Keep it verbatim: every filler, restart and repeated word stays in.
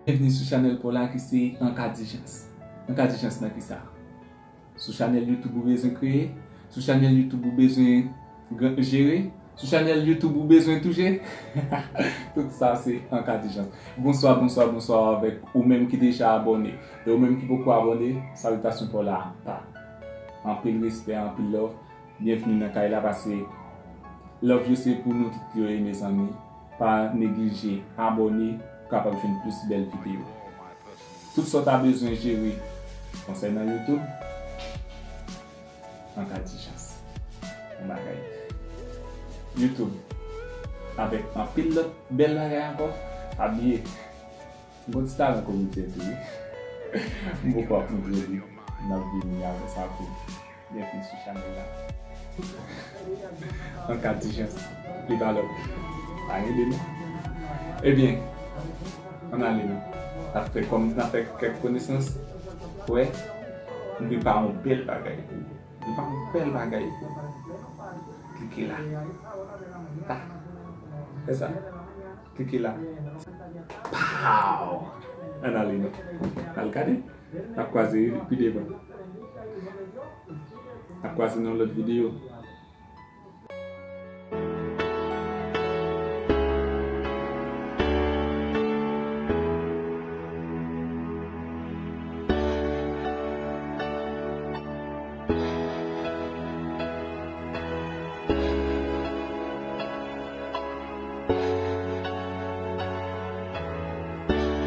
Byenvni sou chanèl pa w la ki se An Ka Dijans. An Ka Dijans nan kisa? Sou chanèl YouTube ou bezwen kreye? Sou chanèl YouTube ou bezwen gran- jere? Sou chanèl YouTube ou bezwen touche? Tout sa se An Ka Dijans. Bonswa, bonswa, bonswa avèk ou menm ki deja abòne. E ou menm ki poko abòne, salitasyon pa w la pa. Anpil respè, anpil love. Byenvni nan kay la, paske love yo se pou nou tout yo ye, mezanmi. Pa neglije abòne pou kapab jwenn plis bèl videyo. Tout sa w ta bezwen jere konsènan YouTube, An Ka Dijans. Yon bagay. YouTube, avèk anpil lòt bèl bagay ankò, pa bliye. M gon ti talan komedyen tou, wi. M poko ap montre li. N ap vini avè sa pou byenvni sou chanèl la. An Ka Dijans, li pa lòt. Pa gen de non. Ebyen, ann ale non. N ap fè kòm, n ap fè kèk konesans. Wè, m prepare yon bèl bagay pou ou. M prepare yon bèl bagay pou ou. Klike la. Ta. Fè sa. Klike la. Pow! Ann ale non. Al gade. N ap kwaze pi devan. N ap kwaze nan lòt videyo.